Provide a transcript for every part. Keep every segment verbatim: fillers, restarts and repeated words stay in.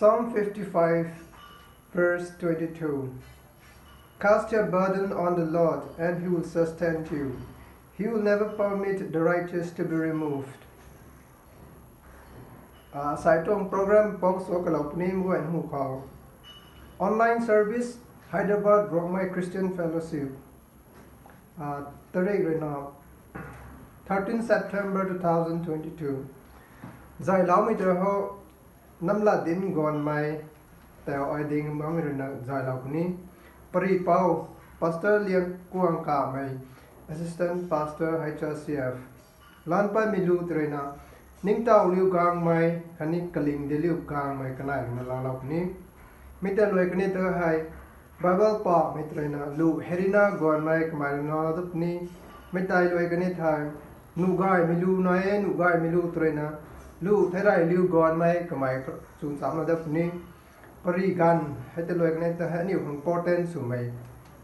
Psalm fifty-five, verse twenty-two. Cast your burden on the Lord, and he will sustain you. He will never permit the righteous to be removed. Ah, sai tuang program pok so kalau puni mguan hu khou. Online service, Hyderabad Rongmei Christian Fellowship. Ah, tarik rui na, thirteen September two thousand twenty-two. Zailoumei tei ho, namla din guanmei, tau ai ding bammei rui na zailou puni. Pari pou, Pastor Lian Kuang Kamei, Assistant Pastor H R C F. Lan pat mi lu tei rui na, ningtow liu gangmei, khatni kaling di liu gangmei kanei rui na laalou puni. Mi tei luai kani tei hei, Bible pamei tei rui na lu hei rui na guanmei kamei rui na laalou dat puni. Mi tei luai kani thei, nuh gaymei lu nai e, nuh gaymei lu tei rui na, lu thei rey liu guanmei kamei chwn chamlou dat puni. Pari ganv, hei tei luai kani tei hei aniu khang important swmei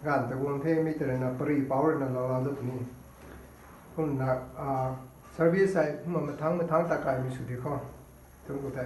ganv tei guang the, mi tei rui na pari pou rui na laalou dat puni. Kumna, ah, service hei, kumna mathang mathang ta kaimei sw di khou. Thangc ku the.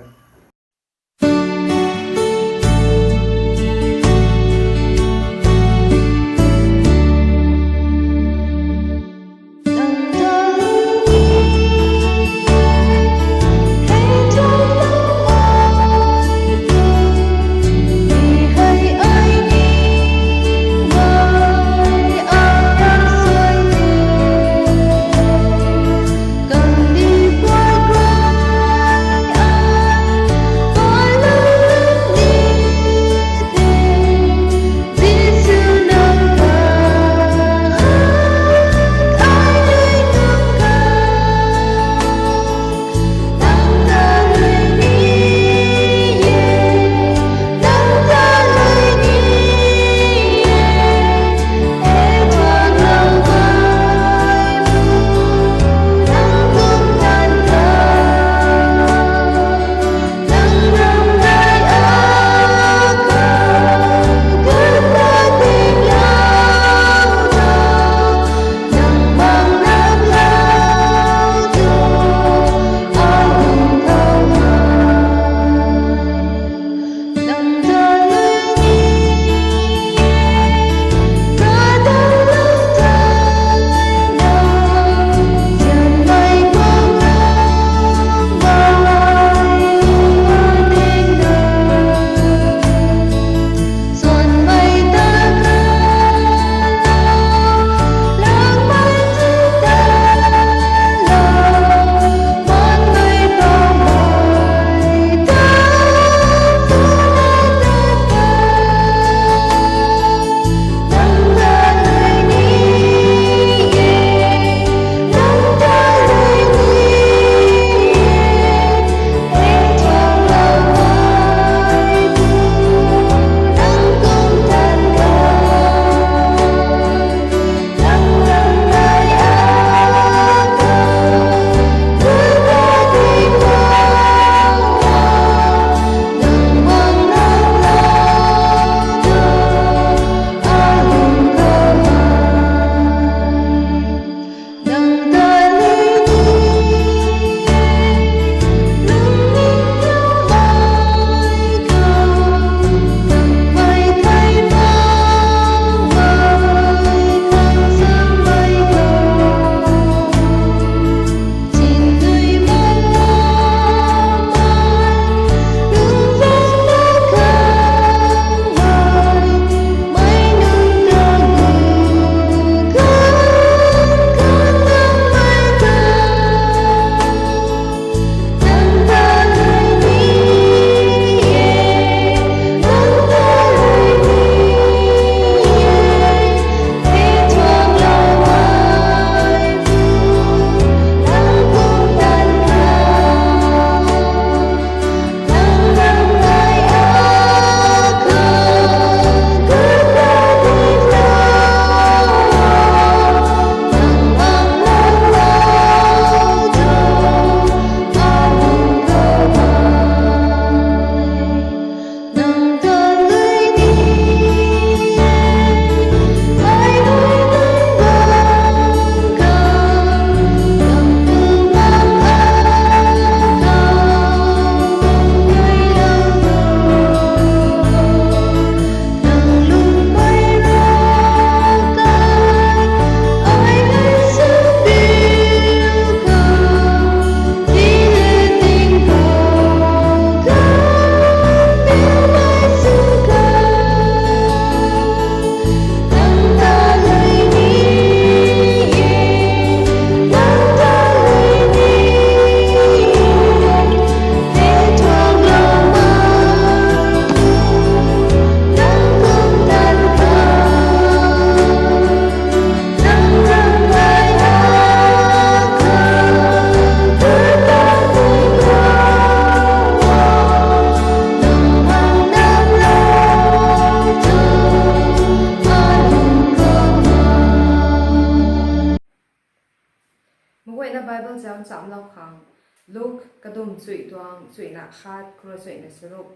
Huayna Bible zam chamlou khang, Luk kadum chuih tuang chuihna khat khou rui chuihna charuk.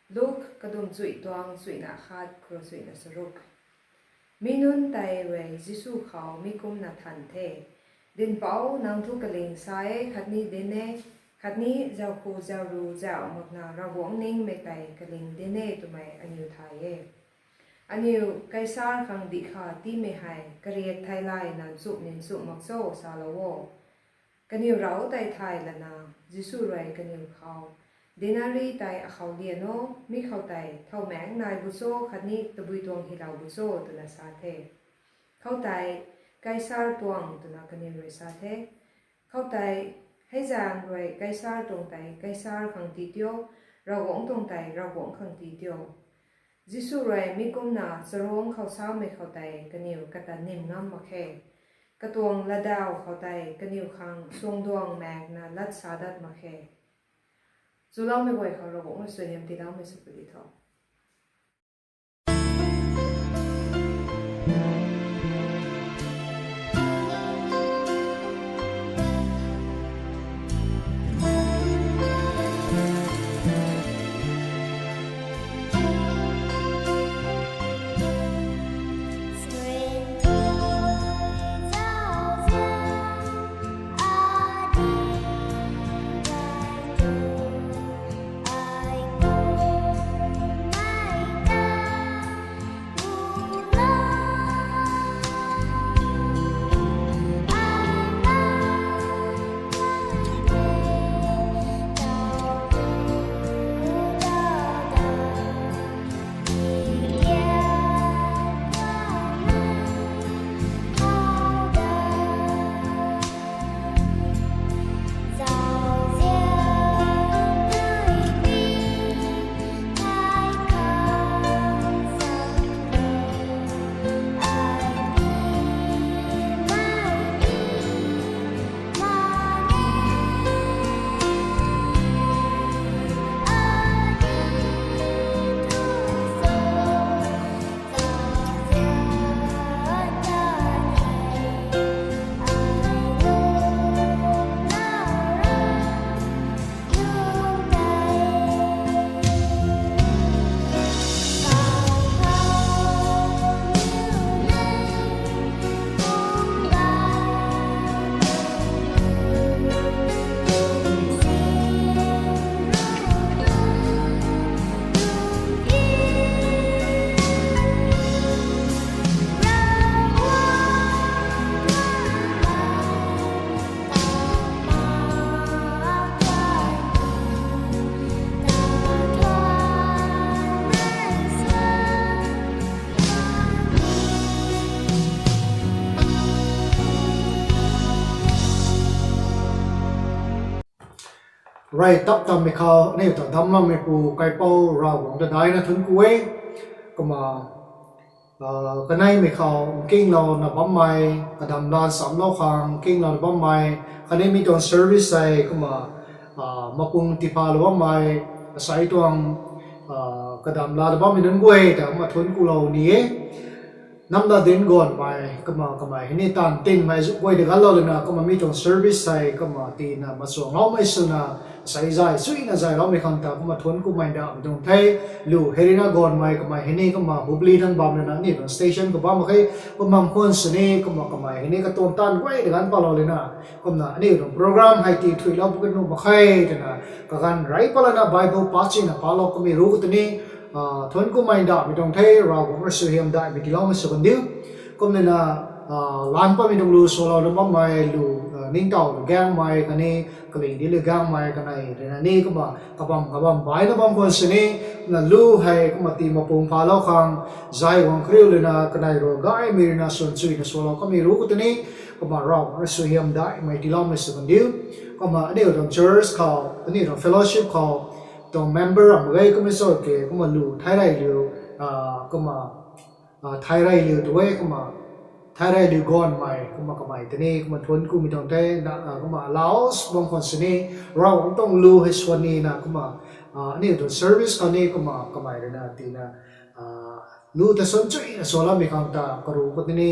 Luk kadum chuih tuang chuihna khat khou rui chuihna charuk. Mi nunc tei rui Jisu khou mi kumna than the: Dinhpouc, nang thu kaling sa e, khatni dinc e, khatni zauc khou zauc ru zauc makna Ravguangc ningmei tei kaling dinc e twmei aniw thay e. Aniu Kaisar khang dih kha tiimei hei kariak theilayna nchumh ni nchumh mak cho salou o. Kaniw rav tei thay lana, Jisu rui kaniw khou, Denari tei akhou lian o, mi khou tei thow maengc nai bu cho khatni tabui tuang hylou bu cho? twna sa the. Khoutei, Kaisar tuang, twna kaniw rui sa the. Khoutei, Hei zaeng rui Kaisar tuang tei Kaisar khang tii tio, Ravguangc tuang tei Ravguangc khang tii tio. Jisu rui mi kumna charuangc khou samei khou tei kaniw kata nim ngam mak khe. Katuang latdaw khou tei kaniw khang suangduang maekna lat sa dat mak khe. Chuloumei guay khou Ravguangc rui suaihiam tiiloumei sw pudi tho. Rey tap tammei khou aniu ta damcloumeipu kaipouc Ravguangc ta daihna thuanc ku e. Kumna, kaneimei khou nkinglouna bammei, kadamla samlou khang nkinglouna bammei, khatni mi tuang service hei kumna mapung tiiphalou bammei, asei tuang kadamla ta bammei nunc guay ta kumna thuanc kulou ni e. Namna dinc gaanvmei kumna kamei hei ni taanv tingmei guay ta ganlou lana kumna mi tuang service hei kumna tina machuangloumei swna, asei zay chuyna zayloumei khang ta kumna thuanc kumei ndauhmei tuang the. Lu hei rina gaanvmei kamei hei ni kumna Hubli thang bam lana aniu tuang station khou bam mak khe. Kum bam khwan sini kumna kamei hei ni katuang taanv guay ta ganv palou lana, kumna aniu tuang program hei ti thuilou pw kan nuh mak khe twna, kaganv rey pat lana Bible pachina palou kamei ru khou tei ni thuanc kumei ndauhmei tuang the. Ravguangc rui suaihiam daihmei tiiloumei sw kandiu. Kumna, lan patmei tuang lu swlouna bammei lu, ningtow lu gaengmei khatni kaling di lu gaengmei kanei ruina ni kumna kabam kabam baina bam khwan sini, kumna lu hei kumna tii mapung phalou khang zay guang kariu lana kanei rui gaymei ruina swan chuyna swlou kamei ru khou tei ni, kumna Ravguangc rui suaihiam daihmei tiiloumei sw kandiu. Kumna aniu tuang church khou, aniu tuang fellowship khou tuang member ram mak ge kummei cho ke, kumna lu thai rey liu, kumna thai rey liu tu e, kumna thai rey liu gaanvmei kumna kamei tei ni kumna thuanc kumei tuang the. Kumna allows bam khwan sini, Ravguangc tuang lu hei swan nina kumna aniu tuang service khou ni kumna kamei ruina tina lu ta swan chuyna swloumei khang ta karu khou tei ni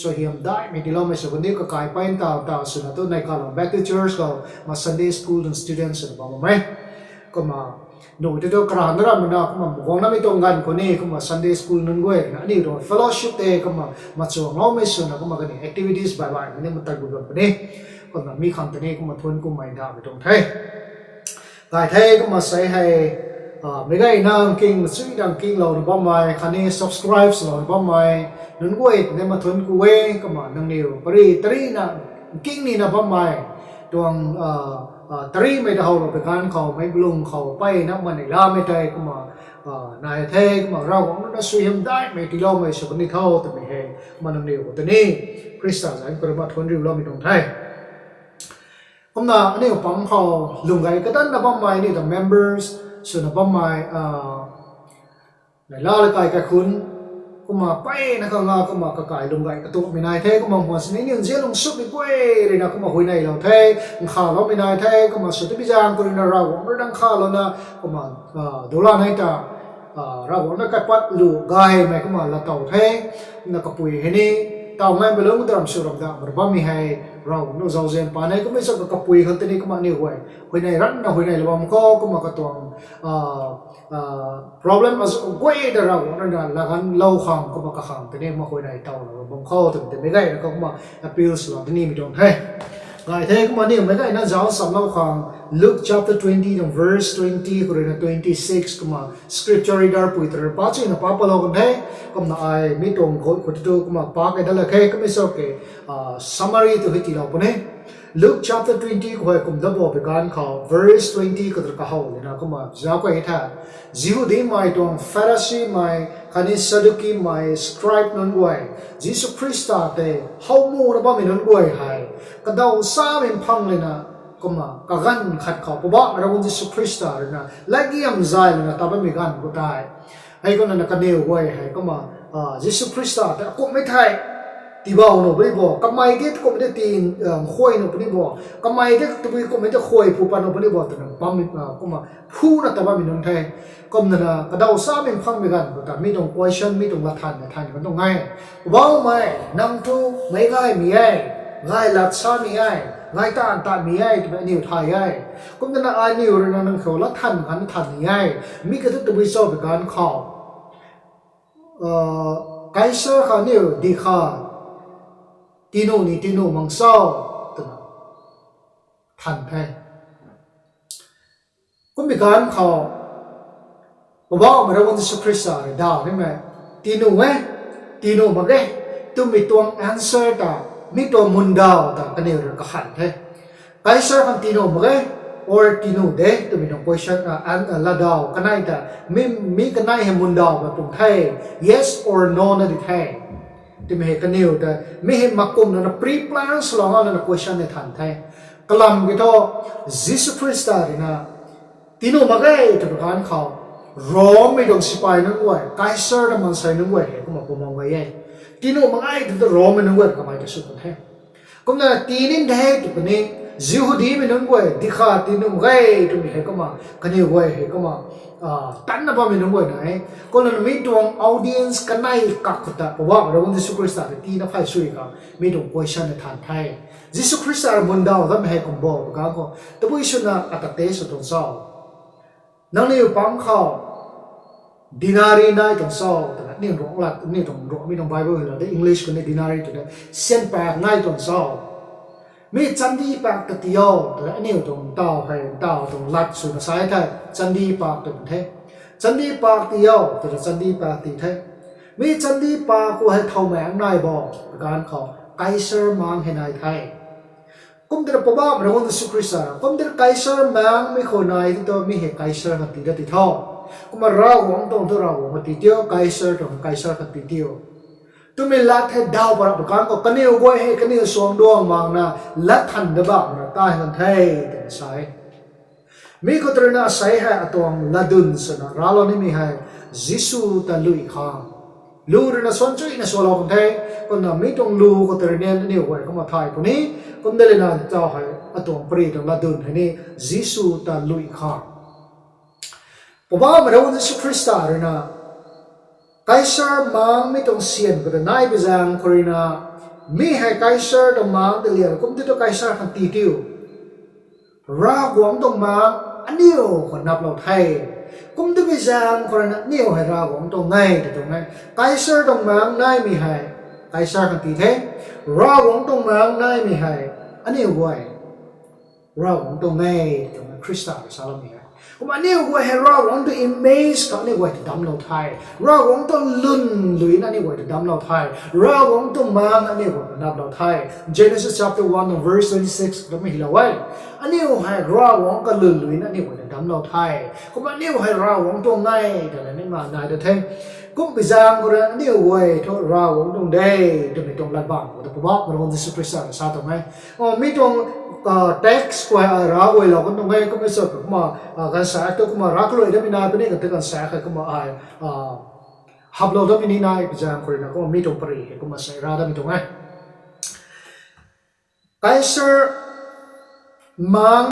suaihiam daihmei tiiloumei sw kaniw kakai pey ntaw ntaw swna tu neih kalou Baptist Church khou kumna Sunday school tuang student swna bam bam e. Kumna nuh tei tu karana ramna kumna mguangnamei tuang ganv khou ni kumna Sunday school nunc guay na aniu tuang fellowship tei kumna machuangloumei swna kumna kaniw activities baih baihmei ni matat gu bam puni. Kumna mi khang tei ni kumna thuanc kumei ndauhmei tuang the. Gay the kumna sei hei, meic gayna nking machuina nkinglouna bammei khatni subscribe swlouna bammei nunc guay tei ni mathuanc ku e. Kumna nangniw pary tarina nking nina bammei tuang tarimei ta howlou pei ganv khou meic lung khou peyna manei lamei tei kumna nai the. Kumna Ravguangc rui na suaihiam daihmei tiiloumei sw kani tho twmei hei kumna nangniw khou tei ni Khrista zanc khou rui na thuanc riuloumei tuang the. Kumna aniu pang khou lung gay kadanna bammei aniu ta members swna bammei, nai la la kai kaikhunc, kumna peyna khang nga kumna kakai lung gay katuakmei nai the. Kumna mhuan sini aniu nzian lung sukmei guay rui na kumna huayneylou the, nkhaloumei nai the. Kumna sw tabui zaeng khou rui na Ravguangc rui na nkhalouna kumna dula nei ta Ravguangc na kaipat lu gaymei kumna laatow the. Kumna kapui hei ni taw ngai baloung daram sw ramdamh rui bammei hei Ravguangc nu zauzian pa ne. Kummei sa kapui khang tei ni kumna aniu guay huayney ranna huayneylou bam khou kumna katuang problem azu guay ta Ravguangc rui na laganvlou khang kumna kakhang tei ni kumna huayney tawlou bam khou twmei tei meic gayna khou kumna appeal swlou tei nimei tuang the. Gay the kumna aniu meic gayna zauc samlou khang Luke chapter twenty tuang verse twenty khou rui na twenty six kumna scripture reader pui ta rui pa chuyna pa palou kan the. Kumna ai mi tuang gut khou tu kumna pa kei dat la khe kummei sa ke summary tu hei tiilou puni. Luke chapter twenty khou hei kum dat bo pei ganv khou verse twenty khou tu kahow lana kumna zauc key the. Jihudimei tuang Pharisimei khatni Saddukimei scribe nunc guay Jisu Khrista tei how muna bammei nunc guay hei kadaw samei mphang lana kumna kaganv khat khou Poubauhmei Ravguangc Jisu Khrista rui na latgiam zay lana ta bammei ganv khou tei hei kumna na kaniw guay hei kumna Jisu Khrista tei akumhmei thei tiibow nuh puni bo, kamei de kumhmei de ti nkhuay nuh puni bo, kamei de tabui kumhmei de khuay phu pat nuh puni bo twna bammei kumna phuna ta bammei nunc the. Kumna na kadaw samei mphangmei ganv khou ta mi tuang question, mi tuang latthanv na than kan tuang e. Poubauhmei, nang thu meic gaymei e, gay lat samei e, gay taanv tatmei e twmei aniw thay e. Kumna na aniw rui na nang khou latthanv khatni thanmei e. Mi kiu thu tabui cho pei ganv khou Kaisar khang niw dih kha, tinuh ni tinuh mang cho, twna than the. Kummei ganv khou Poubauhmei Ravguangc Jisu Khrista rui daw nimei, tinuh e, tinuh mak ge, twmei tuang answer ta, mi tuang mundaw ta kaniw rui kakhan the. Kaisar khang tinuh mak ge, or tinuh de twmei tuang question, latdaw kanei ta, mi kanei hei mundaw ba pung the, yes or no na di the. Twmei hei kaniw ta mi hei makumna na pre-plan swlou ngana question hei than the. Kalam kiu thu, Jisu Khrista rui na tinuh mak ge twpui ganv khou, Rommei tuang sipai nunc guay, Kaisar na maansei nunc guay hei kumna pumang gay e. Tinuh mak ge tw ta Rommei nunc guay kamei ta sw kan the. Kumna tii nin the tw puni, Jihudimei nunc guay dih kha tinuh mak ge twmei hei kumna kaniw guay hei kumna tanna bammei nunc guay na e. Kumna mi tuang audience kanei kak khou ta Poubauhmei Ravguangc Jisu Khrista rui tiina phay sui kha, mi tuang question hei than the. Jisu Khrista rui mundaw datmei hei kum bo pui ganv khou, tabui swna ata test sw tuang cho? Nangniw pang khou denari nai tuang cho? Twna aniw ruang lat, aniw tuang ruang mi tuang Bible hei la de, English khou ni denari tw de, syan pak nai tuang cho? Mi chandi pak ta tii o, twna aniw tuang ntaw hei, ntaw tuang lat swna sa the, chandi pak tw the. Chandi pak tii o, twna chandi pak tii the. Mi chandi pak khou hei thow maengc nai bo? Pui ganv khou, Kaisar maengc hei nai the. Kumtei na Poubauhmei Ravguangc Jisu Khrista ra, kumtei na Kaisar maengmei khou nai ti tu mi hei Kaisar kha tii dat ti tho. Kumna Ravguangc tuang thu Ravguangc kha tii tiu, Kaisar tuang Kaisar kha tii tiu, twmei lat hei daw para pui ganv khou kaniw guay hei kaniw suangduang makna lat than da bamna tai kan the, twna sa e. Mi khou tei rui na asei hei atuang latdyn swna raclou nimei hei Jisu ta lui khang lu rui na suan chuina sualou kan the. Kumna mi tuang lu khou tei rui ni aniw guay kumna thay puni. Kumna lana taw hei atuang pary tuang latdyn hei ni Jisu ta lui khang. Poubauhmei Ravguangc Jisu Khrista rui na Kaisar maengmei tuang syan khou ta nai pui zaeng khou rui na Mi hei Kaisar tuang maengc ta liang kum ti tu Kaisar khang tii tiu. Ravguangc tuang maengc aniu khou naplou the. Kum tabui zaeng khou ruina aniu hei Ravguangc tuang e tw tuang e. Kaisar tuang maengc naimei hei Kaisar khang tii the. Ravguangc tuang maengc naimei hei aniu guay Ravguangc tuang e tw tuang e, Khrista rui saloumei e. Kumna aniu guay hei Ravguangc tuang image khou aniu guay ta damclou the. Ravguangc tuang lwn luina aniu guay ta damclou the. Ravguangc tuang maengc aniu guay ta naplou the. Genesis chapter one verse twenty six khou mi hylou e. Aniu hei Ravguangc kalwn luina aniu guay ta damclou the. Kumna aniu hei Ravguangc tuang e twna nimei nai ta the. Kum tabui zaeng khou ruina aniu guay thu Ravguangc tuang de twmei tuang latbam khou ta Poubauhmei Ravguangc Jisu Khrista rui sa tuang e. Mi tuang text khou hei rav guaylou kan tuang e, kumna sa kumna, ganv sa tu kumna rav kaluai damei nai puni kan tu ganv sa hei kumna ai haplou damei ni nai pui zaeng khou ruina kumna mi tuang pary hei kumna sa rav damei tuang e. Kaisar maengc